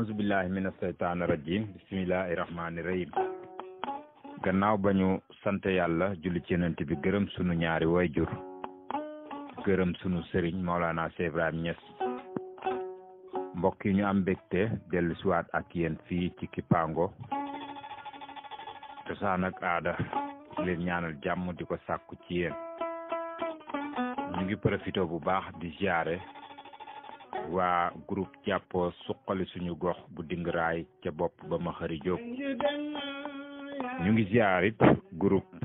auzu billahi mina seytaani rajim bismillahi rahmaani rahim gannaaw ba ñu sant yàlla julli ci yonent bi gërëm sunu ñaari wayjur gërëm sunu sëriñ Maolana Cheikh Ibrahima Niass mbokk yi ñu am mbégte dellu siwaat ak yéen fii ci Kipango cosaan ak aada leen ñaanal jàmm di ko sàkku ci yéen ñu ngi profité bu baax di ziare waa groupe jàppoo suqali suñu gox bu Dingiraay ca bopp ba ma xëri Jóob ñu ngi ziarit groupe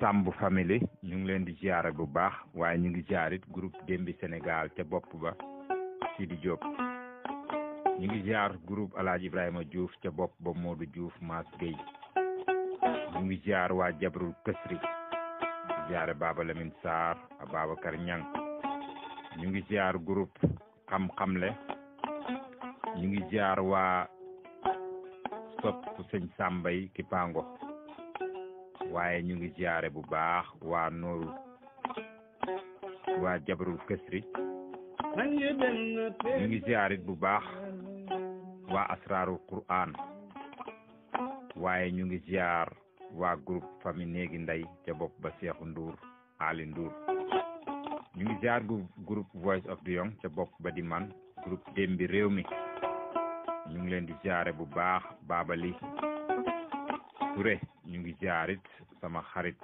Samb famille ñu ngi leen di ziare bu baax waaye ñu ngi ziarit groupe Dembi Sénégal ca bopp ba Sidi Diop ñu ngi ziar groupe Alaaji Ibrahima Diouf ca bopp ba Modou Diouf Mass Gueye ñu ngi ziar waa Jabrul Kësri ziare Baba Lamine Sarr a Babacar Niang ñu ngi ziar groupe xam-xamle ñu ngi ziar waa sopp sëñ Sambay Kipango waaye ñu ngi ziare bu baax waa Nooru waa Jabrul Kësri ñu ngi ziarit bu baax waa Asrarul Quran waaye ñu ngi ziar waa groupe famille néegi ndey ca bopp ba Seexu Ndour Ali Ndour ñu ngi ziar groupe Voice of the Young ca bopp ba di man groupe Dembi réew mi ñu ngi leen di ziare bu baax Babali Touré ñu ngi ziarit sama xarit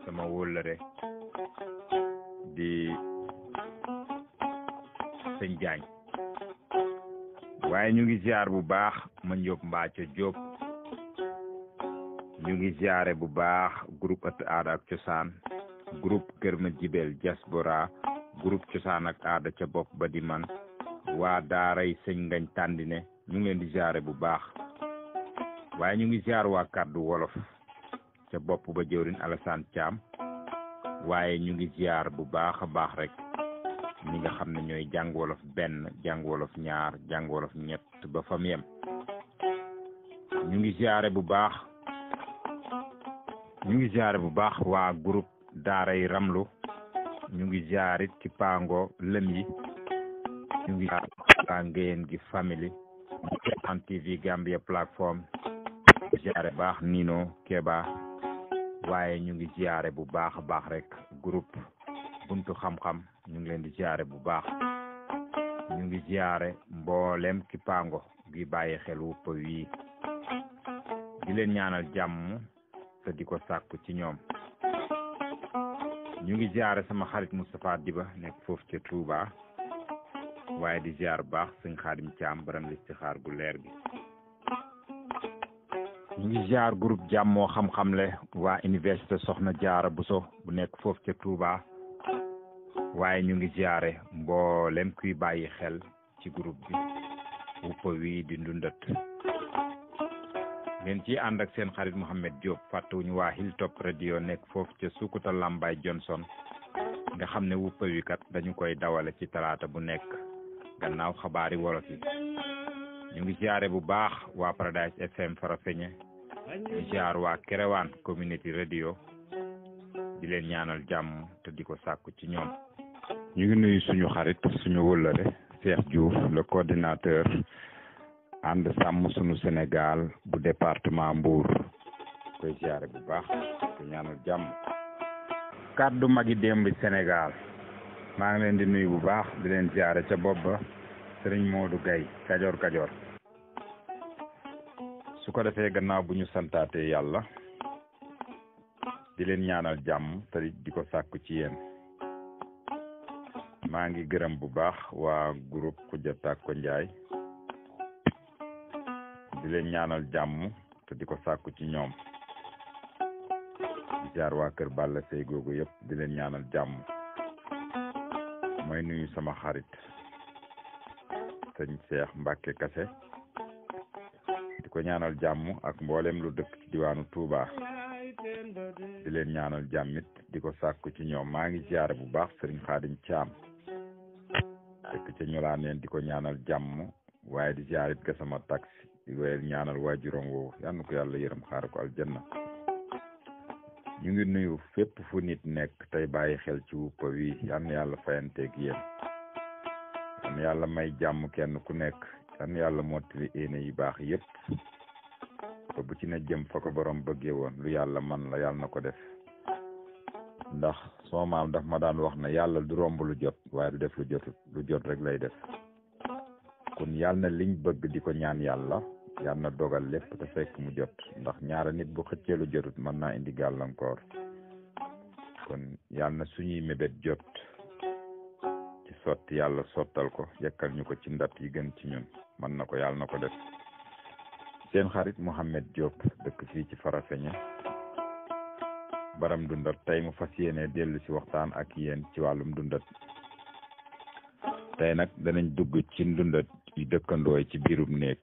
sama wóllëre di sëñ Jaañ waaye ñu ngi ziar bu baax ma Njóob Mbaaco Jóob ñu ngi ziare bu baax groupe ëtt aada ak cosaan groupe Kër Ma Jibel diaspora groupe cosaan ak aada ca bopp ba di man waa daaray sëñ Ngañ Tàndine ñu ngi leen di ziare bu baax waaye ñu ngi ziar waa kàddu wolof ca bopp ba jëwrin Alassane Thiam waaye ñu ngi ziar bu baax a baax rek ñi nga xam ne ñooy jàng wolof benn jàng wolof ñaar jàng wolof ñett ba fam yem ñu ngi ziare bu baax waa groupe daaray ramlu ñu ngi ziarit ci Kipango lëm yi ñu ngi waa Ngéyeen gi famille An TV Gambia plateforme ziare baax Nino Keba waaye ñu ngi ziare bu baax a baax rek groupe buntu xam-xam ñu ngi leen di ziare bu baax ñu ngi ziare mboolem Kipango gi bàyyi xel wuppa wii di leen ñaanal jàmm te di ko sàkku ci ñoom ñu ngi ziare sama xarit Moustapha Diba nekk foofu ca Touba waaye di ziar baax sëñ Xaadim Caam baram listixaar gu leer gi ñu ngi ziar groupe jàmmoo xam-xamle waa université Soxna Jaara Buso bu nekk foofu ca Touba waaye ñu ngi ziare mboolem kuy bàyyi xel ci groupe bi wuppa wi di ndundat ngeen ci ànd ak seen xarit Mouhamed Diop fàttewuñu waa Hilltop radio nekk foofu ca Sukuta Lambay Johnson nga xam ne wuppa wi kat dañu koy dawale ci talaata bu nekk gannaaw xabaari wolof yi ñu ngi ziare bu baax waa Paradise FM Farafeñe di ziar waa Kerewaan community radio di leen ñaanal jàmm te di ko sàkku ci ñoom ñu ngi nuyu suñu xarit suñu wëllëre Cheikh Diouf le coordinateur ànd sàmm suñu Sénégal bu département Mbour koy ziare bu baax te ñaanal jàmm kàddu magi Dembi Sénégal maa ngi leen di nuyu bu baax di leen ziare ca bopp ba Sëriñ Modou Gaye Kajoor su ko defee gannaaw bu ñu santaatee yàlla di leen ñaanal jàmm te di ko sàkku ci yéen maa ngi gërëm bu baax waa groupe Koudia Takko Njaay di leen ñaanal jàmm te di ko sàkku ci ñoom di jaar waa kër Balla Sey googu yëpp di leen ñaanal jàmm may nuyu sama xarit sëñ Cheikh Mbacke Kase di ko ñaanal jàmm ak mboolem lu dëkk ci diwaanu Touba di leen ñaanal jàmmit di ko sàkku ci ñoom maa ngi ziare bu baax Sëriñ Xaadim Caam dëkk ca ñolaan leen di ko ñaanal jàmm waaye di ziarit ga sama taxi di wéyal ñaanal waajuram woowu yal na ko yàlla yërëm xaare ko aljanna ñu ngi nuyu fépp fu nit nekk tey bàyyi xel ci Woupa wi yal na yàlla fayanteeg yéen yal na yàlla may jàmm kenn ku nekk yal na yàlla mottali yéene yi baax yépp ba bu ci ne jëm fa ko borom bëggee woon lu yàlla man la yàlla na ko def ndax soo maam daf ma daan wax ne yàlla du romb lu jot waaye du def lu jotut lu jot rek lay def kon yàlla na liñ bëgg di ko ñaan yàlla na dogal lépp te fekk mu jot ndax ñaara nit bu xëccee lu jotut mën naa indi gàllankoor kon yàlla na suñuy mébét jot ci sotti yàlla sottal ko yekkal ñu ko ci ndat yi gën ci ñun mën na ko yàlla na ko def seen xarit Mouhamed Diop dëkk fii ci Farafeñe baram dundat tey mu fas yéene dellu ci waxtaan ak yéen ci wàllum dundat tey nag danañ dugg ci ndundat yi dëkkandooy ci biirum néeg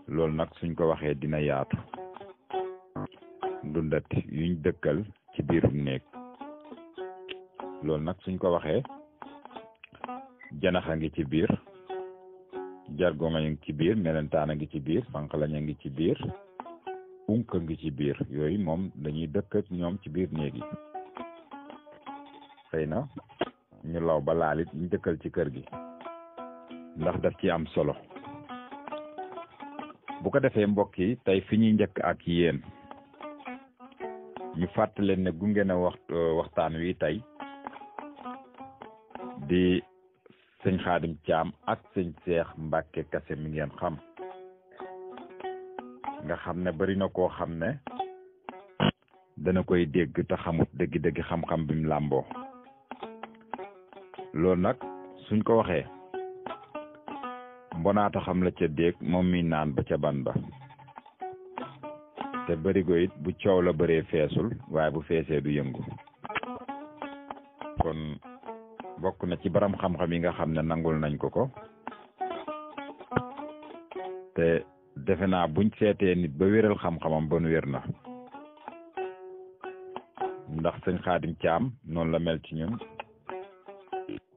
loolu nag suñ ko waxee dina yaatu ndundat yuñ dëkkal ci biirum néeg loolu nag suñ ko waxee janaxa ngi ci biir jargoŋa ngi ci biir melentaan a ngi ci biir sànqalañ a ngi ci biir unk a ngi ci biir yooyu moom dañuy dëkk ak ñoom ci biir néeg yi xëy na ñu law ba laalit ñu dëkkal ci kër gi ndax daf ci am solo bu ko defee mbokk yi tey fi ñuy njëkk ak yéen ñu fàttali leen ne gunge na waxtaan wi tey di sëñ Xaadim Caam ak sëñ Seex Mbàkke Kase mi ngeen xam nga xam ne bari na koo xam ne dana koy dégg te xamut dëgg-dëgg xam-xam bi mu làmboo loolu nag suñ ko waxee mbonaata xam la ca dégg moom mi naan ba ca ban ba te barigo it bu coow la bëree feesul waaye bu feesee du yëngu kon bokk na ci baram xam-xam yi nga xam ne nangul nañ ko te defe naa buñ seetee nit ba wéral xam-xamam ba nu wér na ndax sëñ Xaadim Caam noonu la mel ci ñun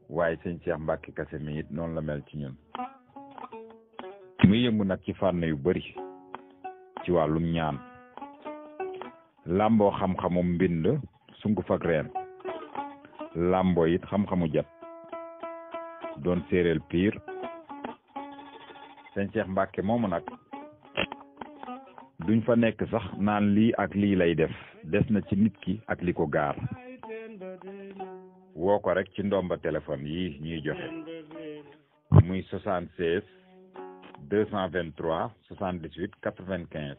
waaye sëñ Seex Mbàkke Kase mi it noonu la mel ci ñun muy yëngu nag ci fànn yu bari ci wàllum ñaan làmboo xam-xamum mbind sunguf ak reen làmboo it xam-xamu jat doon séeréel piir sëñ Seex Mbàkke moomu nag duñ fa nekk sax naan lii ak lii lay def des na ci nit ki ak li ko gaar woo ko rek ci ndomba téléphone yi ñuy joxe muy 76 223 78 95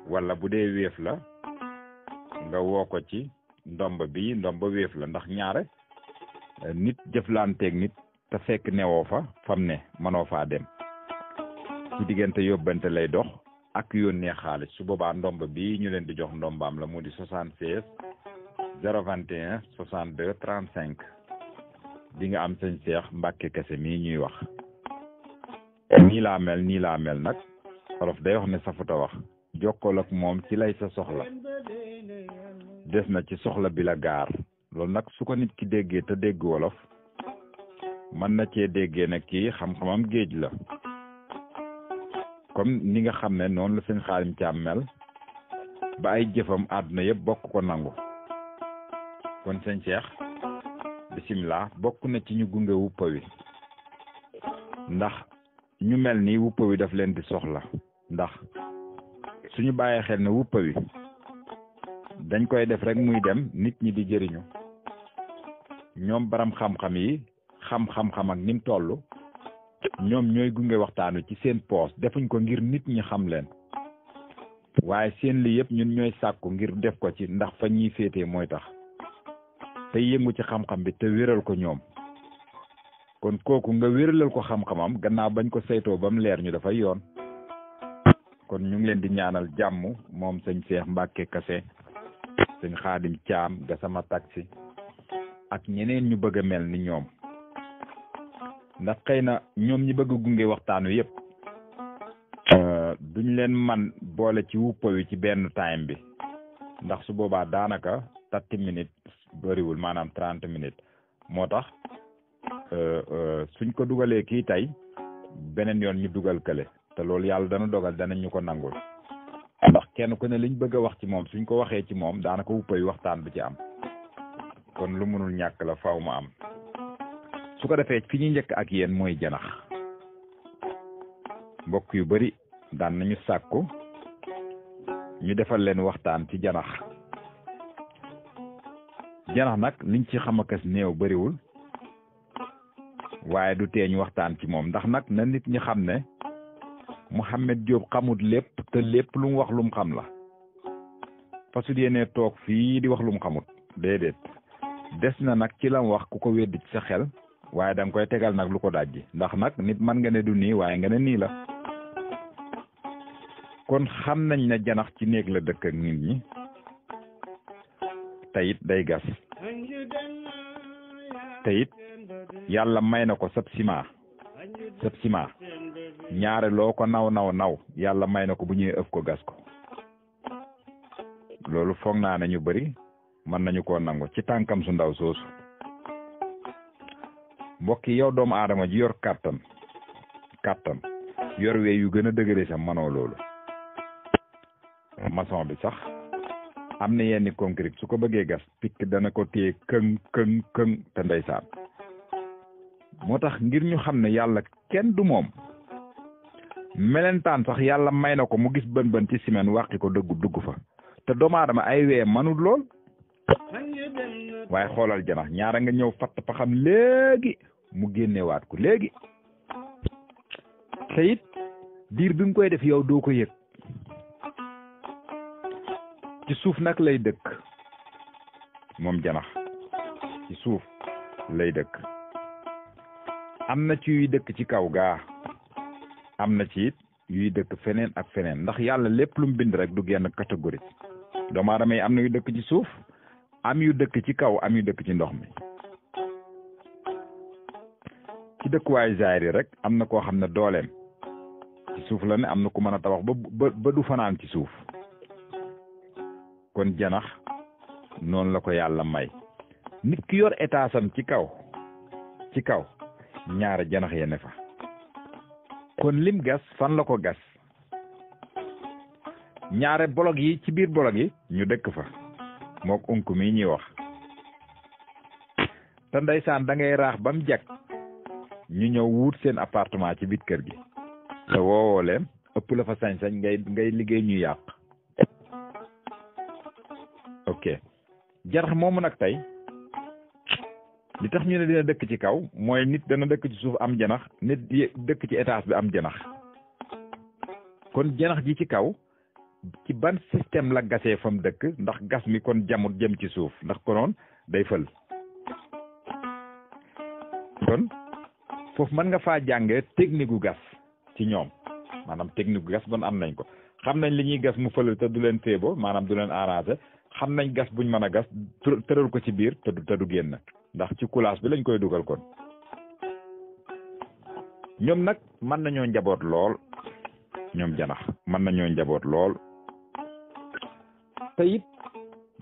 wala bu dee wéef la nga woo ko ci ndomba wéef la ndax ñaare nit jëflanteeg nit te fekk newoo fa fam ne mënoo faa dem ci diggante yóbbante lay dox ak yónnee xaalis su boobaa ndomba bi ñu leen di jox ndombaam la mu di 76 021 62 35 di nga am sëñ Seex Mbàkke Kase mii ñuy wax nii laa mel nag olof day wax ne safuta wax jokkool ak moom ci lay sa soxla des na ci soxla bi la gaar loolu nag su ko nit ki déggee te dégg wolof mën na cee déggee nag kii xam-xamam géej la comme ni nga xam ne noonu la sëñ Xaadim Caam mel ba ay jëfam àdduna yëpp bokk ko nangu kon sëñ Seex bisimilah bokk na ci ñu gunge Woupa wi ndax ñu mel nii Woupa wi daf leen di soxla ndax suñu bàyyee xel ne Woupa wi dañ koy def rek muy dem nit ñi di jëriñu ñoom baram xam-xam yi xam-xam ak nim toll ñoom ñooy gunge waxtaanu ci seen poos defuñ ko ngir nit ñi xam leen waaye seen li yëpp ñun ñooy sàkku ngir def ko ci ndax fa ñuy féetee mooy tax te yëngu ci xam-xam bi te wéral ko ñoom kon kooku nga wéralal ko xam-xamam gannaaw bañ ko saytoo ba mu leer ñu dafay yoon kon ñu ngi leen di ñaanal jàmm moom sëñ Seex Mbàkke Kase sëñ Xaadim Caam Gassama Taxi ak ñeneen ñu bëgg a mel ni ñoom ndax xëy na ñoom ñi bëgg a gunge waxtaan wi yëpp duñ leen man boole ci Woupa wi ci benn time bi ndax su boobaa daanaka 30 minutes bëriwul maanaam 30 minutes moo tax suñ ko dugalee kii tey beneen yoon ñu dugal kële te loolu yàlla dana dogal danañ ñu ko nangul ndax kenn ku ne liñ bëgg a wax ci moom suñ ko waxee ci moom daanaka wuppay waxtaan bi ci am kon lu mënul ñàkk la faaw mu am su ko defee fi ñu njëkk ak yéen mooy janax mbokk yu bari daan nañu sàkku ñu defal leen waxtaan ci janax nag liñ ci xam akas néew bariwul waaye du tee ñu waxtaan ci moom ndax nag na nit ñi xam ne Mouhamed Diop xamut lépp te lépp lu mu wax lu mu xam la fasut yéene toog fii di wax lu mu xamut déedéet des na nag ci lam wax ku ko weddi ci sa xel waaye da nga koy tegal nag lu ko dajji ndax nag nit man nga ne du nii waaye nga ne nii la kon xam nañ ne janax ci néeg la dëkk ak nit ñi te it day gas te it yàlla may na ko sab ciment ñaare loo ko naw yàlla may na ko bu ñëwee ëf ko gas ko loolu foog naa ne ñu bari mën nañu koo nangu ci tànkam su ndaw soosu mbokk yi yow doomu aadama ji yor kàttan yor wee yu gën a dëgëre sa manoo loolu maçon bi sax am na yenn concrete su ko bëggee gas pikk dana ko téye këng te ndeysaan moo tax ngir ñu xam ne yàlla kenn du moom melentaan sax yàlla may na ko mu gis bën ci semaine wàqi ko dugg fa te doomu aadama ay wee manul lool waaye xoolal janax ñaara nga ñëw fatt fa xam léegi mu génnewaat ko léegi te it diir bi nga koy def yow doo ko yëg ci suuf nag lay dëkk moom janax ci suuf lay dëkk am na ci yuy dëkk ci kaw gaa am na ci it yuy dëkk feneen ak feneen ndax yàlla lépp lu mu bind rek du genn catégorie doomu aadama yi am na yu dëkk ci suuf am yu dëkk ci kaw am yu dëkk ci ndox mi ci dëkkuwaayu zaahir rek am na koo xam ne dooleem ci suuf la ne am na ku mën a tabax ba du fanaan ci suuf kon janax noonu la ko yàlla may nit ki yor étaasam ci kaw ñaare janax yene fa kon lim gas fan la ko gas ñaare bolog yi ci biir bolog yi ñu dëkk fa mook unk mi ñuy wax te ndeysaan da ngay raax ba mu jag ñu ñëw wuut seen appartement ci biir kër gi te woowoo leen ëpp la fa sañ-sañ ngay liggéey ñu yàq ok janax moomu nag tey li tax ñu ne dina dëkk ci kaw mooy nit dana dëkk ci suuf am janax nit dëkk ci étage bi am janax kon janax ji ci kaw ci ban système la gasee fam dëkk ndax gas mi kon jamut jëm ci suuf ndax konoon day fël kon foofu mën nga faa jàngee technique gu gas ci ñoom maanaam technique gu gas bon am nañ ko xam nañ li ñuy gas mu fël te du leen féebo maanaam du leen arrangé xam nañ gas buñ mën a gas tëral ko ci biir te du génn ndax ci coulage bi lañ koy dugal kon ñoom nag mën nañoo njaboot lool ñoom janax mën nañoo njaboot lool te it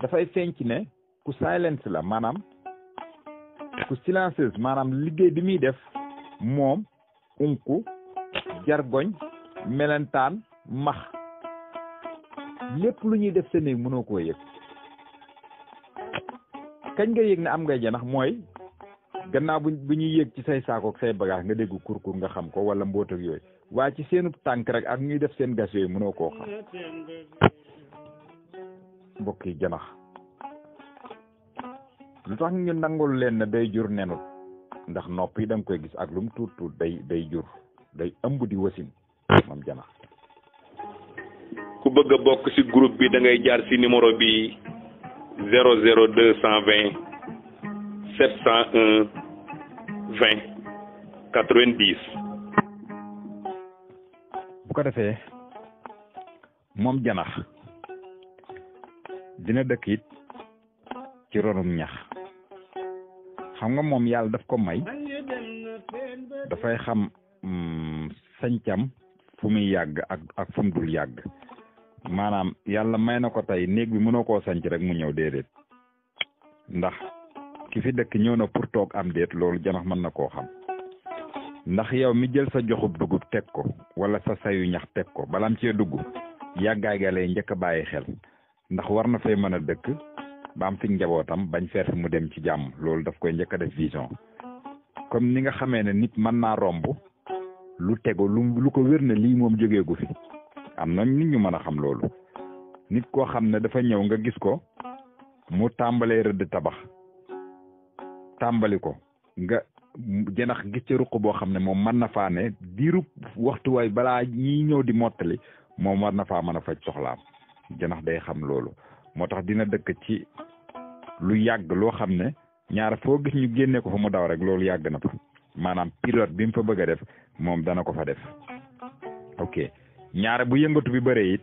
dafay feeñ ci ne ku silence la maanaam ku silencieuse maanaam liggéey bi muy def moom unku jargoñ melentaan max lépp lu ñuy def sa néeg mënoo koo yëg kañ nga yëg ne am ngay janax mooy gannaaw bu ñuy yëg ci say saakook say bagage nga déggu kurkur nga xam ko wala mboot ak yooyu waaye ci seenu tànk rek ak ñuy def seen gas yooyu mënoo koo xam mbokk yi janax lu tax ñu nangul leen ne day jur nenut ndax nopp yi da nga koy gis ak lu mu tuut day jur day ëmb di wasin moom janax ku bëgg a bokk ci groupe bi da ngay jaar ci numéro bi 00220 701 20 90. bu ko defee moom janax dina dëkk it ci ronum ñax xam nga moom yàlla daf ko may dafay xam sañcam fu muy yàgg ak fu mu dul yàgg maanaam yàlla may na ko tey néeg bi mënoo koo sanc rek mu ñëw déedéet ndax ki fi dëkk ñëw na pour toog am déet loolu janax mën na koo xam ndax yow mi jël sa joxub dugub teg ko wala sa sayu ñax teg ko balam cee dugg yàggaay ga lay njëkk a bàyyi xel ndax war na fay mën a dëkk ba am fi njabootam bañ feer fi mu dem ci jàmm loolu daf koy njëkk a def vision comme ni nga xamee ne nit mën naa romb lu tegu lu ko wér ne lii moom jógeegu fi am na nit ñu mën a xam loolu nit koo xam ne dafa ñëw nga gis ko mu tàmbalee rëdd tabax tàmbali ko nga janax gis ca ruq boo xam ne moom mën na faa ne diiru waxtuwaay balaa ñiy ñëw di mottali moom war na faa mën a faj soxlaam janax day xam loolu moo tax dina dëkk ci lu yàgg loo xam ne ñaar foo gis ñu génne ko fa mu daw rek loolu yàgg na fa maanaam période bi mu fa bëgg a def moom dana ko fa def ok ñaare bu yëngatu bi bëree it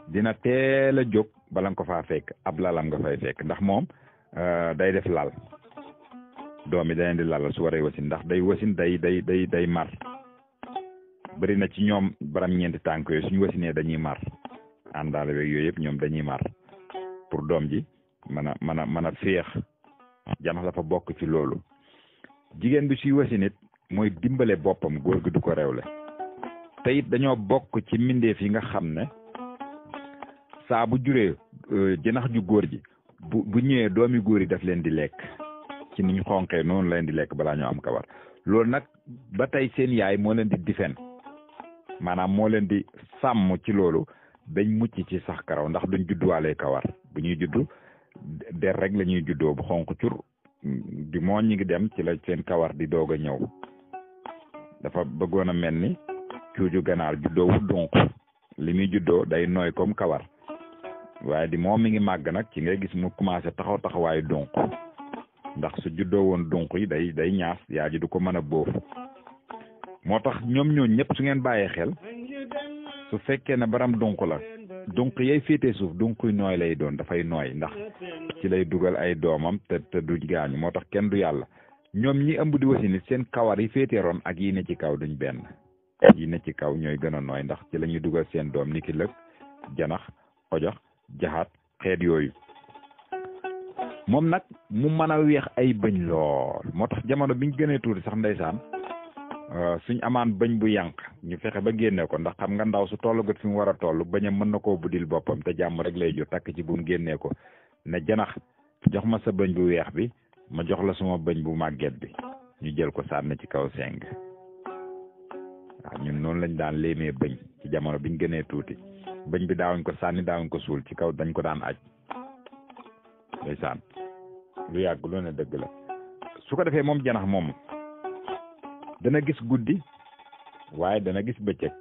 dina teel a jóg bala nga ko faa fekk ab lalam nga fay fekk ndax moom day def lal doom yi daleen di lalal su waree wasin ndax day wasin day mar bëri na ci ñoom baram ñeenti tànk yooyu suñu wasinee dañuy mar àndaale beeg yooyu yëpp ñoom dañuy mar pour doom ji mën a féex janax dafa bokk ci loolu jigéen bi suy wasin it mooy dimbale boppam góor gi du ko rewle te it dañoo bokk ci mbindeef yi nga xam ne saa bu juree janax ju góor ji bu ñëwee doomi góor yi daf leen di lekk ci ni ñu xonqee noonu leen di lekk balaa ñoo am kawar loolu nag ba tey seen yaay moo leen di difen maanaam moo leen di sàmm ci loolu dañ mucc ci sax karaw ndax duñ judduwaalee kawar bu ñuy juddu der rek la ñuy juddoo bu xonq cur di moo ñi ngi dem ci la seen kawar di doog a ñëw dafa bëggoon a mel ni cuuju ganaar juddoo wu dunq li muy juddoo day nooy comme kawar waaye di moom mi ngi màgg nag ci ngay gis mu commencé taxawaayu dunq ndax su juddoo woon dunq yi day ñaas yaa ji du ko mën a bóof moo tax ñoom ñooñu ñëpp su ngeen bàyyee xel su fekkee ne baram dunq la dunq yay féetee suuf dunq yu nooy lay doon dafay nooy ndax ci lay dugal ay doomam te du gaañu moo tax kenn du yàlla ñoom ñi ëmb di wasi nit seen kawar yi féetee ron ak yi ne ci kaw duñ benn yi ne ci kaw ñooy gën a nooy ndax ci la ñuy dugal seen doom ni ki lëg janax ojox jaxaat xeet yooyu moom nag mu mën a weex ay bëñ lool moo tax jamono biñ gënee tuuti sax ndeysaan suñ amaan bëñ bu yànq ñu fexe ba génne ko ndax xam nga ndaw su tollagut fi mu war a toll bëñam mën na koo budil boppam te jàmm rek lay jur takk ci bu mu génnee ko ne janax jox ma sa bëñ bu weex bi ma jox la suma bëñ bu màgget bi ñu jël ko sànni ci kaw seng waaw ñun noonu lañ daan léemee bëñ ci jamono biñ gënee tuuti bëñ bi daawuñ ko sànni daawuñ ko suul ci kaw dañ ko daan aj ndeysaan lu yàgg lu ne dëgg la su ko defee moom janax moom dana gis guddi waaye dana gis bëccëg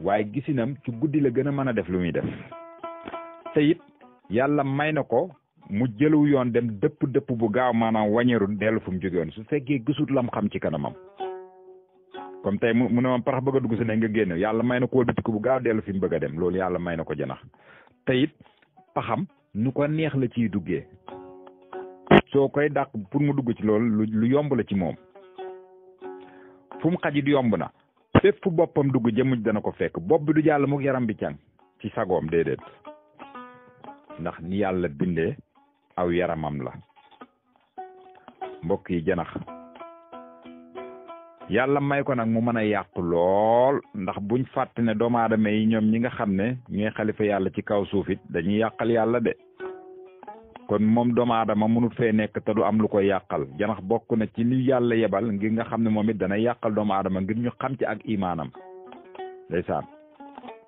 waaye gisinam ci guddi la gën a mën a def lu muy def te it yàlla may na ko mu jëlu yoon dem dëpp bu gaaw maanaam wañeeru dellu fu mu jóge woon su fekkee gisut lam xam ci kanamam comme tey mu ne moom parax bëgg a dugg si ne nga génn yàlla may na ko wëlbatiku bu gaaw dellu fi mu bëgg a dem loolu yàlla may na ko janax te it paxam nu ko neex la ciy duggee soo koy dàq pour mu dugg ci loolu lu yomb la ci moom fu mu xajit yomb na fépp fu boppam dugg jëmuj dana ko fekk bopp bi du jàll mu yaram bi càng ci sagoom déedéet ndax ni yàlla bindee aw yaramam la mbokk yi janax yàlla may ko nag mu mën a yàqu lool ndax buñ fàtte ne doomu aadama yi ñoom ñi nga xam ne ñooy xalifa yàlla ci kaw suuf it dañuy yàqal yàlla de kon moom doomu aadama mënut fee nekk te du am lu koy yàqal janax bokk na ci li yàlla yebal ngir nga xam ne moom it dana yàqal doomu aadama ngir ñu xam ci ak imaanam ndeysaan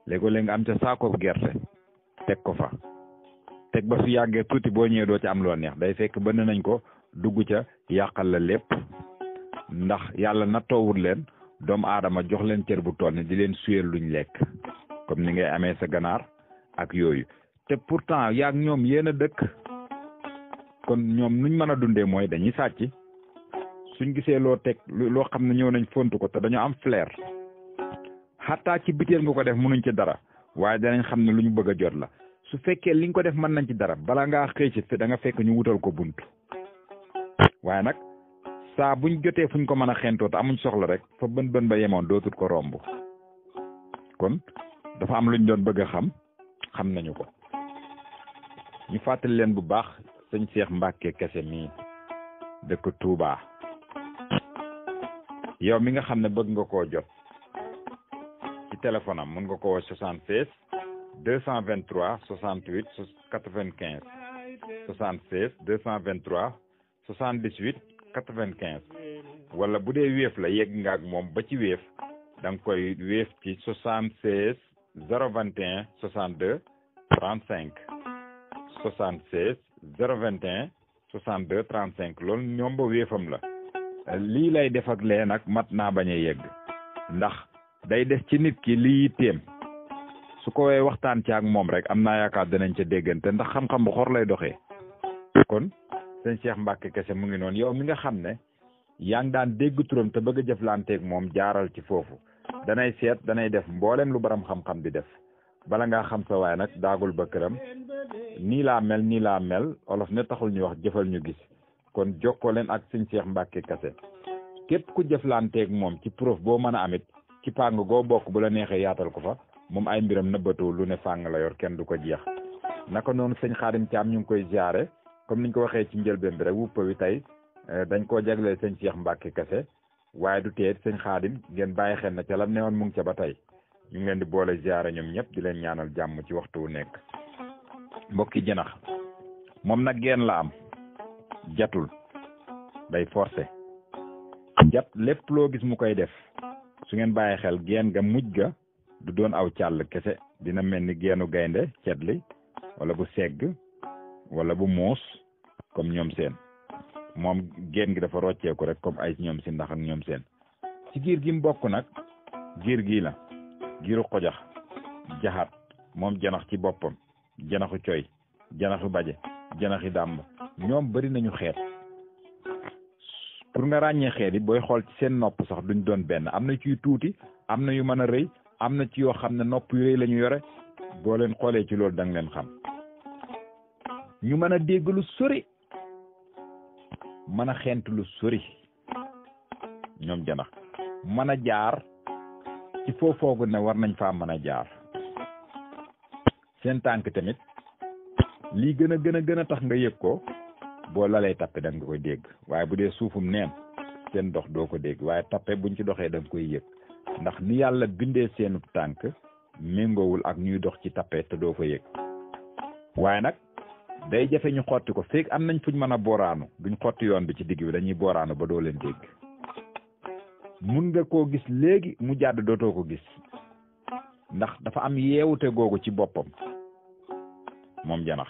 léegoo-léeg nga am ca saakoob gerte teg ko fa teg ba su yàggee tuuti boo ñëwee doo ci am loo neex day fekk bënn nañ ko dugg ca yàqal la lépp ndax yàlla nattoowul leen doomu aadama jox leen cër bu toll ni di leen suyeel luñ lekk comme ni ngay amee sa ganaar ak yooyu te pourtant yaag ñoom yéen a dëkk kon ñoom nuñ mën a dundee mooy dañuy sàcc suñ gisee loo teg loo xam ne ñëw nañ fontu ko te dañoo am flair xataa ci biteel nga ko def mënuñ ci dara waaye danañ xam ne lu ñu bëgg a jot la su fekkee li nga ko def mën nañ ci dara bala ngaa xëy ci da nga fekk ñu wutal ko bunt waaye nag saa buñ jotee fuñ ko mën a xentoo te amuñ soxla rek fa bën ba yemoon dootut ko romb kon dafa am luñ doon bëgg a xam nañu ko ñu fàttali leen bu baax sëñ Cheikh Mbacke Kese mii dëkk Touba yow mi nga xam ne bëgg nga koo jot ci téléphone am mën nga ko woo 76 223 68 95 76 223 78 95 wala bu dee Wave la yegg nga ak moom ba ci Wave da nga koy Wave ci 76 021 62 35 76 021 62 35 loolu ñoom ba Wave-am la lii lay def ak lee nag mat naa bañ a yegg ndax day des ci nit ki lii yitteem su ko waxtaan ci ak moom rek am naa yaakaar danañ ca déggante ndax xam-xam bu xor lay doxee kon sëñ Cheikh Mbacke kese mu ngi noonu yow mi nga xam ne yaa ngi daan dégg turam te bëgg a jëflanteeg moom jaaral ci foofu danay seet danay def mboolem lu borom xam-xam di def bala ngaa xam sa waay nag daagul ba këram nii laa mel olof ne taxul ñu wax jëfal ñu gis kon jokkoo leen ak sëñ Cheikh Mbacke kese képp ku jëflanteeg moom ci preuve boo mën a amit ci pàng goo bokk bu la neexee yaatal ko fa moom ay mbiram nëbbatu lu ne fàng la yor kenn du ko jeex naka noonu sëñ Xaadim Caam ñu ngi koy ziare comme niñ ko waxee ci njëlbeen bi rek wuppa wi tey dañ koo jagleel sëñ Cheikh Mbacke kese waaye du teet sëñ Xaadim ngeen bàyyi xel na ca lam ne woon mu ngi ca ba tey ñu ngi leen di boole ziare ñoom ñëpp di leen ñaanal jàmm ci waxtu wu nekk mbokki jënax moom nag geen la am jatul day forcé jat lépp loo gis mu koy def su ngeen bàyyi xel geen ga mujj ga du doon aw càll kese dina mel ni geenu gaynde cetli wala bu segg wala bu muus comme ñoom seen moom geen gi dafa rocceeku rek comme ay ñoom si ndax ak ñoom seen ci giir gi mu bokk nag giir gii la giiru xojax jaxaat moom janax ci boppam janaxu coy janaxu baje janaxi dàmb ñoom bari nañu xeet pour nga ràññee xeet yi booy xool ci seen nopp sax duñ doon benn am na ciy tuuti am na yu mën a rëy am na ci yoo xam ne nopp yu rëy la ñu yore boo leen xoolee ci loolu da nga leen xam ñu mën a dégg lu sori mën a xent lu sori ñoom janax mën a jaar ci foofoogu ne war nañ faa mën a jaar seen tànk tamit lii gën a tax nga yëg ko boo lalee tappe da nga koy dégg waaye bu dee suufum neen seen dox doo ko dégg waaye tappe buñ ci doxee da nga koy yëg ndax ni yàlla bindee seenu tànk méngoowul ak ñuy dox ci tappe te doo ko yëg waaye nag day jafe ñu xotti ko fekk am nañ fuñ mën a booraanu duñ xotti yoon bi ci digg bi dañuy booraanu ba doo leen dégg mun nga koo gis léegi mu jàdd dootoo ko gis ndax dafa am yeewute googu ci boppam moom janax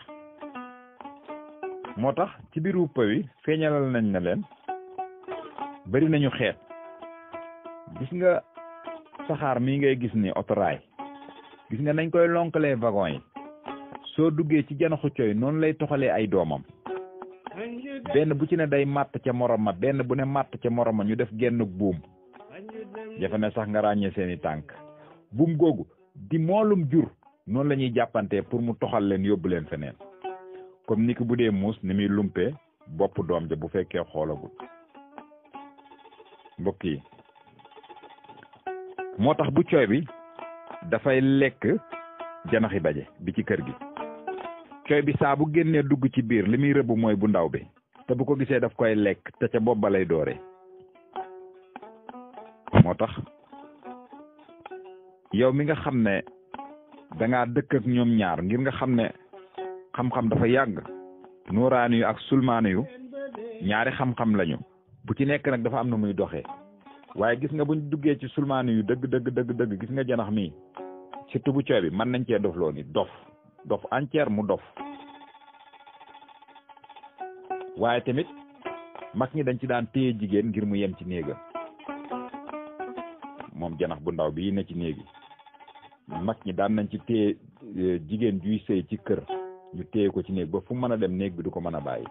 moo tax ci biir wuppa wi feeñalal nañ na leen bari nañu xeet gis nga saxaar mii ngay gis ni otoraay gis nga nañ koy lonkalee wagon yi soo duggee ci janaxu coy noonu lay toxalee ay doomam benn bu ci ne day màtt ca morom ma benn bu ne màtt ca morom ma ñu def genn buum jafe ne sax nga ràññee seeni tànk buum googu di moolum jur noonu la ñuy jàppantee pour mu toxal leen yóbbu leen feneen comme ni ko bu dee muus ni muy lumpee bopp doom ja bu fekkee xoolagul mbokk yi moo tax bu cooy bi dafay lekk janaxi baje bi ci kër gi cooy bi saa bu génnee dugg ci biir li muy rëbb mooy bu ndaw bi te bu ko gisee daf koy lekk te ca bopp ba lay dooree moo tax yow mi nga xam ne dangaa dëkk ak ñoom ñaar ngir nga xam ne xam-xam dafa yàgg nuuraani yu ak sulmaani yu ñaari xam-xam lañu bu ci nekk nag dafa am na muy doxee waaye gis nga buñ duggee ci sulmaani yu dëgg gis nga janax mii surtout bu cooy bi mën nañ cee dof loo ni dof entière mu dof waaye tamit mag ñi dañ ci daan téye jigéen ngir mu yem ci néegam moom janax bu ndaw bii ne ci néegi mag ñi daan nañ ci téye jigéen juy sëy ci kër ñu téye ko ci néeg ba fu mën a dem néeg bi du ko mën a bàyyi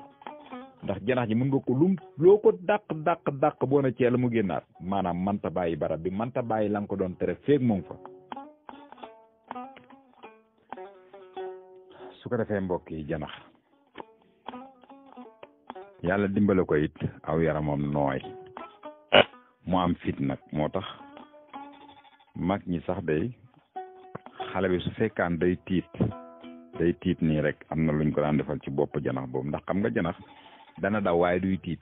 ndax janax ji mën nga ko loo ko dàq boo na cee la mu génnaat maanaam manta bàyyi barab bi manta bàyyi la nga ko doon tere feeg moom fa su ko defee mbokk yi janax yàlla dimbale ko it aw yaramam nooy mu am fit nag moo tax mag ñi sax day xale bi su fekkaan day tiit nii rek am na luñ ko daan defal ci bopp janax boobu ndax xam nga janax dana daw waaye duy tiit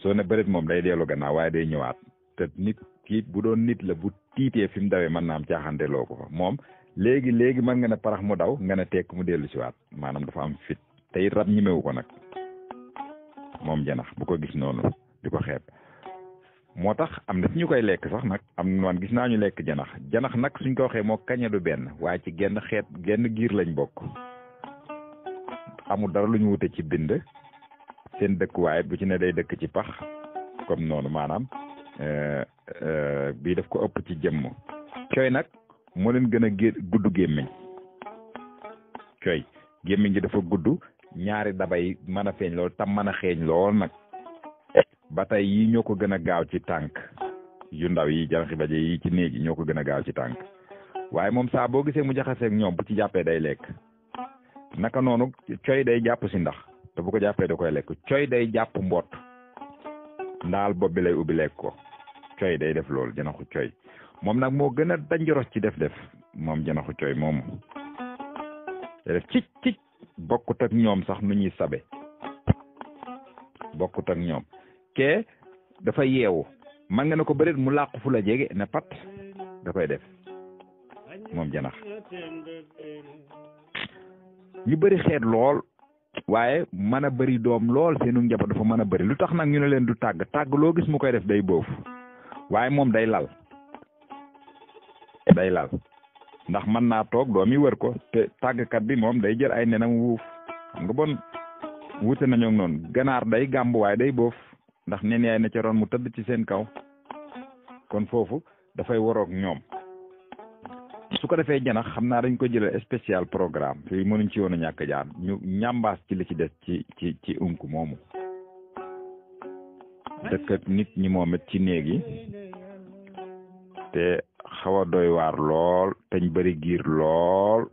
soo ne bëreet moom day dellu gannaaw waaye day ñëwaat te nit kii bu doon nit la bu tiitee fi mu dawee mën naa am caaxante loo ko fa moom léegi mën nga ne parax mu daw nga ne tekk mu dellu si waat maanaam dafa am fit te it rab ñemewu ko nag moom janax bu ko gis noonu di ko xeeb moo tax am na ci ñu koy lekk sax nag am na man gis naa ñu lekk janax nag suñ ko waxee moo kañe du benn waaye ci genn giir lañ bokk amul dara lu ñu wute ci bind seen dëkkuwaay bu ci ne day dëkk ci pax comme noonu maanaam bii daf ko ëpp ci jëmm coy nag moo leen gën a gudd gémmiñ coy gémmiñ gi dafa gudd ñaari dabay mën a feeñ lool tam mën a xeeñ lool nag ba tey yi ñoo ko gën a gaaw ci tànk yu ndaw yi janaxi baje yi ci néeg yi ñoo ko gën a gaaw ci tànk waaye moom saa boo gisee mu jaxaseeg ñoom bu ci jàppee day lekk naka noonu coy day jàpp si ndax te bu ko jàppee da koy lekk coy day jàpp mboot ndaal bopp bi lay ubbi lekk ko coy day def loolu janaxu coy moom nag moo gën a danjoros ci def moom janaxu coy moomu te def cic bokkut ak ñoom sax nu ñuy sabe bokkut ak ñoom ke dafa yeewu man nga ne ko bëreet mu làqu fu la jege ne pat da koy def moom janax ñu bëri xeet lool waaye mën a bëri doom lool seenu njaboot dafa mën a bëri lu tax nag ñu ne leen du tàgg loo gis mu koy def day boof waaye moom day lal ndax mën naa toog doom yi wër ko te tàggkat bi moom day jël ay nenam wuuf xam nga bon wute nañoo noonu ganaar day gàmb waaye day boof ndax nen yaay na ca ron mu tëdd ci seen kaw kon foofu dafay waroog ñoom su ko defee janax xam naa dañ ko jëlee spécial programme fii mënuñ ci woon a ñàkk jaar ñu ñambaas ci li ci des ci unk moomu dëkk ak nit ñi moom it ci néeg yi te xaw a doy waar lool teñ bëri giir lool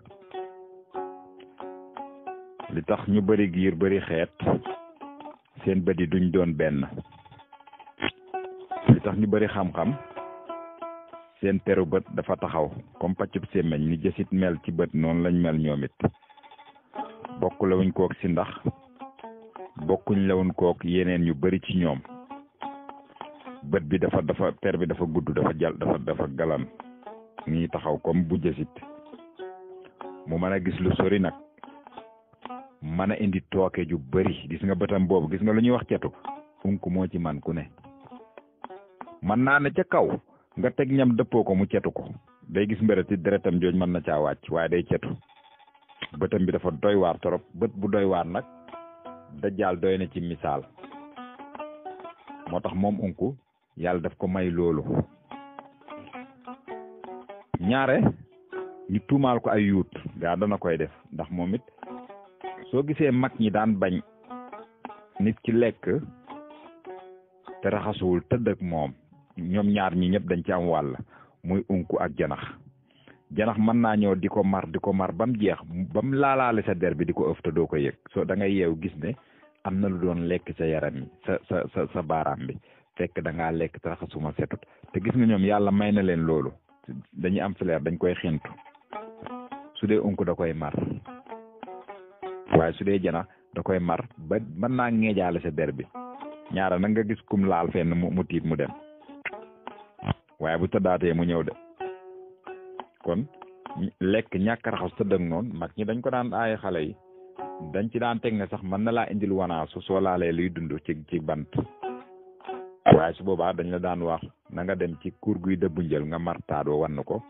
li tax ñu bëri giir bëri xeet seen bët yi duñ doon benn li tax ñu bëri xam-xam seen teru bët dafa taxaw comme pàccub sémmeñ ni jësit mel ci bët noonu lañ mel ñoom it bokk la wuñ kook si ndax bokkuñ la wuñ kook yeneen yu bëri ci ñoom bët bi dafa per bi dafa gudd dafa galan nii taxaw comme bu jësit mu mën a gis lu sori nag mën a indi tooke ju bëri gis nga bëtam boobu gis nga lu ñuy wax cetu unk moo ci man ku ne man naa ne ca kaw nga teg ñam dëppoo ko mu cetu ko day gis mbërëti deretam jooj mën na caa wàcc waaye day cetu bëtam bi dafa doy waar torop bët bu doy waar nag dajjaal doy na ci misaal moo tax moom unku yàlla daf ko may loolu ñaare ñu tuumaal ko ay yuut gaa dana koy def ndax moom it soo gisee mag ñi daan bañ nit ki lekk te raxasuwul tëdd ak moom ñoom ñaar ñi ñëpp dañ ci am wàll muy unku ak janax mën naa ñëw di ko mar ba mu jeex ba mu laalaale sa der bi di ko ëf te doo ko yëg soo da ngay yeew gis ne am na lu doon lekk sa yaram yi sa baaraam bi fekk da ngaa lekk te raxasuma setut te gis nga ñoom yàlla may na leen loolu dañuy am flair dañ koy xintu su dee unku da koy mar waaye su dee janax da koy mar ba mën naa ngeejaale sa der bi ñaara nag nga gis kum laal fenn mu tiit mu dem waaye bu tëddaatee mu ñëw de kon lekk ñàkk raxas tëdd ak noonu mag ñi dañ ko daan aaye xale yi dañ ci daan teg ne sax mën na laa indil wanaasu soo laalee luy dund ci bant waaye su boobaa dañ la daan wax na nga dem ci kur guy dëbbu njël nga martaadoo wann ko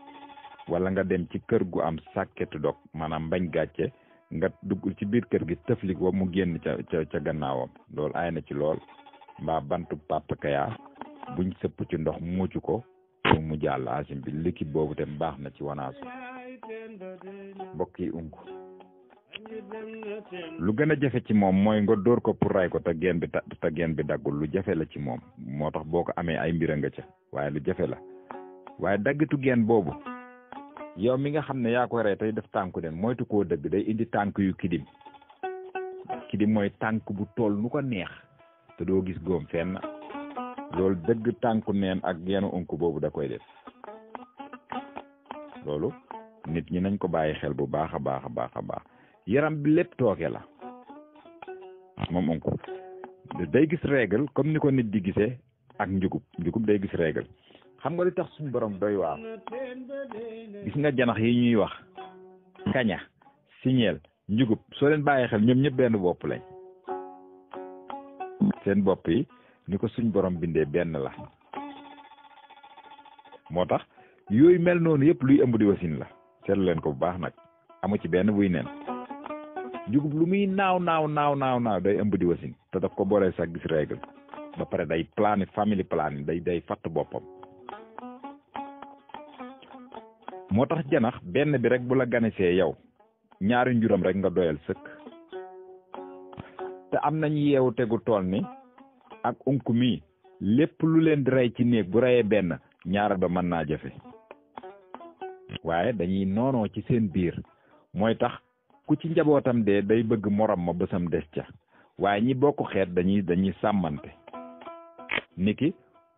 wala nga dem ci kër gu am sàkketu dog maanaam bañ gàcce nga dugg ci biir kër gi tëflik wa mu génn ca gannaawam loolu aay na ci lool mbaa bantu papakaya buñ sëpp ci ndox muucu ko pour mu jàll asim bi liquide boobu tam baax na ci wanaasu mbokk yi unk lu gën a jafe ci moom mooy nga dóor ko pour ray ko te geen bi daggul lu jafe la ci moom moo tax boo ko amee ay mbira nga ca waaye lu jafe la waaye daggitu geen boobu yow mi nga xam ne yaa koy rey tey def tànku den moytu koo dëgg day indi tànk yu kidim mooy tànk bu tool nu ko neex te doo gis góom fenn loolu dëgg tànku neen ak geenu unk boobu da koy def loolu nit ñi nañ ko bàyyi xel bu baax a baax yaram bi lépp tooke la moom unk day gis règle comme ni ko nit di gisee ak njugub day gis règle xam nga li tax suñu borom doy waar gis nga janax yi ñuy wax kaña siñeel njugub soo leen bàyyee xel ñoom ñëpp benn bopp lañ seen bopp yi ni ko suñ borom bindee benn la moo tax yooyu mel noonu yëpp luy ëmb di wasin la seetlu leen ko bu baax nag amu ci benn buy nen njugub lu muy naaw day ëmb di wasin te daf ko boole sax gis règle ba pare day plani family planning day fatt boppam moo tax janax benn bi rek bu la ganisee yow ñaari njuram rek nga doyal sëkk te am nañ yeewu tegu tool ni ak unku mi lépp lu leen di rey ci néeg bu reyee benn ñaara ba mën naa jafe waaye dañuy noonoo ci seen biir mooy tax ku ci njabootam dee day bëgg morom ma bësam des ca waaye ñi bokk xeet dañuy sàmmante niki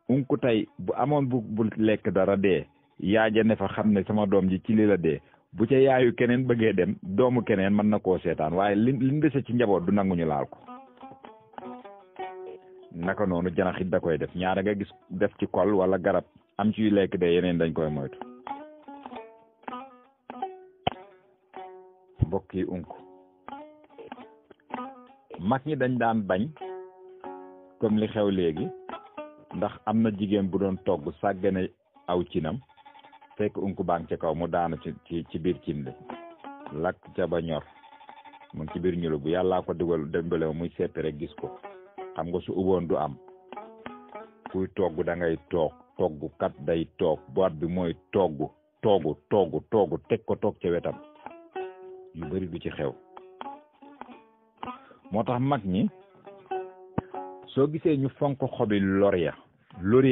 unku tey bu amoon bu lekk dara dee yaaja ne fa xam ne sama doom ji ci li la dee bu ca yaayu keneen bëggee dem doomu keneen mën na koo seetaan waaye liñ dese ci njaboot du nanguñu laal ko naka noonu janaxit da koy def ñaara nga gis def ci kol wala garab am ciy lekk de yeneen dañ koy moytu mbokk yi unku mag ñi dañ daan bañ comme li xew léegi ndax am na jigéen bu doon togg sàggane aw cinam fekk unku baa ngi ca kaw mu daanu ci biir cin li lakk ca ba ñor mu ngi ci biir ñulu bu yàllaa ko dugal dembale muy seppi rek gis ko xam nga su uboon du am kuy togg da ngay togg kat day toog boîte bi mooy togg teg ko toog ca wetam yu bari du ci xew moo tax mag ñi soo gisee ñu fonk xobi laurier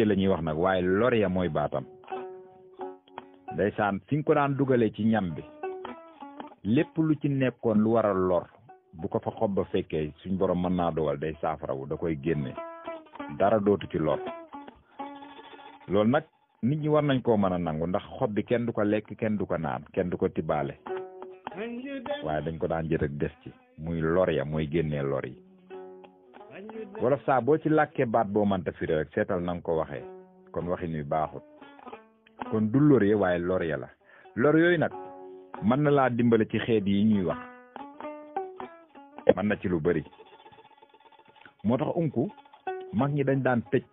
la ñuy wax nag waaye laurier mooy baatam ndeysaan fi nga ko daan dugalee ci ñam bi lépp lu ci nekkoon lu war a lor bu ko fa xob ba fekkee suñ borom mën naa dogal day saafarawu da koy génne dara dootu ci lor loolu nag nit ñi war nañ koo mën a nangu ndax xob bi kenn du ko lekk kenn du ko naan kenn du ko tibaale waaye dañ ko daan jël ak des ci muy lor ya mooy génnee lor yi wala saa boo ci làkkee baat boo mënta firi rek seetal na nga ko waxee kon waxin wi baaxut kon du lor ya waaye lor ya la lor yooyu nag mën na laa dimbale ci xeet yi ñuy wax mën na ci lu bari moo tax unku mag ñi dañ daan tëj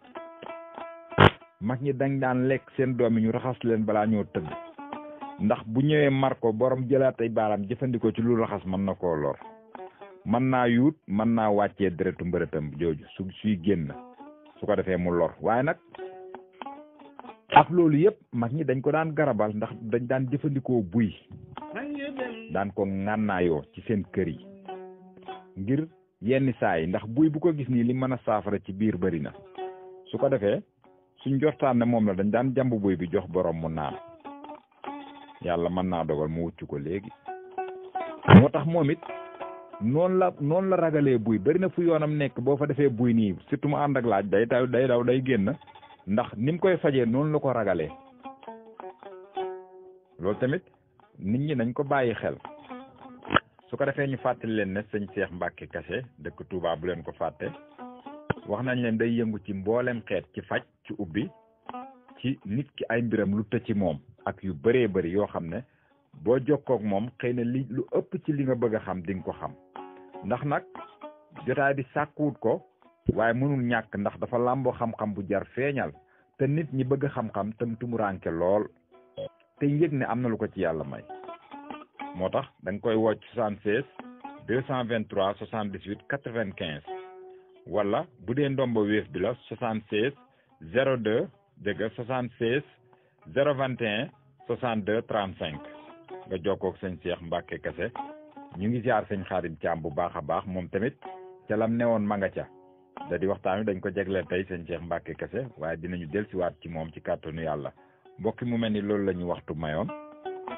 mag ñi dañ daan lekk seen doom yi ñu raxas leen balaa ñoo tëdd ndax bu ñëwee mar ko borom jëlaat ay baaraam jëfandikoo ci lu raxas mën na koo lor mën naa yuut mën naa wàccee deretu mbërëtam jooju suy génn su ko defee mu lor waaye nag ak loolu yëpp mag ñi dañ ko daan garabal ndax dañ daan jëfandikoo buy daan ko ŋànnaayoo ci seen kër yi ngir yenn saa yi ndax buy bu ko gis nii li mën a saafara ci biir bari na su ko defee suñ jortaan ne moom la dañ daan jàmb buy bi jox borom mu naan yàlla mën naa dogal mu wucc ko léegi moo tax moom it noonu la ragalee buy bari na fu yoonam nekk boo fa defee buy nii surtout mu ànd ak laaj day daw day génn ndax ni mu koy fajee noonu la ko ragalee loolu tamit nit ñi nañ ko bàyyi xel su ko defee ñu fàttali leen ne sëñ Cheikh Mbacke Kassé dëkk Touba bu leen ko fàtte wax nañ leen day yëngu ci mboolem xeet ci faj ci ubbi ci nit ki ay mbiram lu tëj ci moom ak yu bëree bëri yoo xam ne boo jokkook moom xëy na lu ëpp ci li nga bëgg a xam di nga ko xam ndax nag jotaay bi sàkkuwut ko waaye mënul ñàkk ndax dafa làmboo xam-xam bu jar feeñal te nit ñi bëgg xam-xam tam tumuranke lool te yëg ne am na lu ko ci yàlla may moo tax da nga koy wocc 76 223 78 95 wala bu dee ndombo wéef bi la 76 02 dëgg 76 021 62 35 nga jokkoog sëñ Cheikh Mbacke Kassé ñu ngi ziar sëñ Xaadim Caam bu baax a baax moom tamit ca lam newoon ma nga ca da di waxtaan wi dañ ko jegleel tey sëñ Cheikh Mbacke Kassé waaye dinañu dellusiwaat ci moom ci kàttanu yàlla mbokki mu mel ni loolu la ñu waxtu mayoon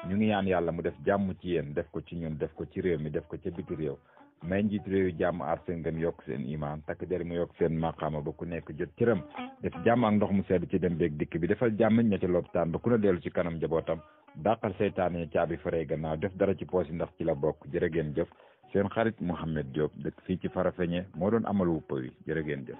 ñu ngi ñaan yàlla mu def jàmm ci yéen def ko ci ñun def ko ci réew mi def ko ca biti réew may njiit réew yi jàmm aar seen ngëm yokk seen imaan takk der mu yokk seen maqaama ba ku nekk jot cëram def jàmm ak ndox mu sedd ci dem beeg dikk bi defal jàmm ña ca lopitaan ba ku na dellu ci kanam njabootam dàqal seytaan yi caabi faree gannaaw def dara ci poosi ndax ci la bokk jërë ngeen jëf seen xarit Mouhamed Diop dëkk fii ci Farafeñe moo doon amal wuppa wi jërë ngeen jëf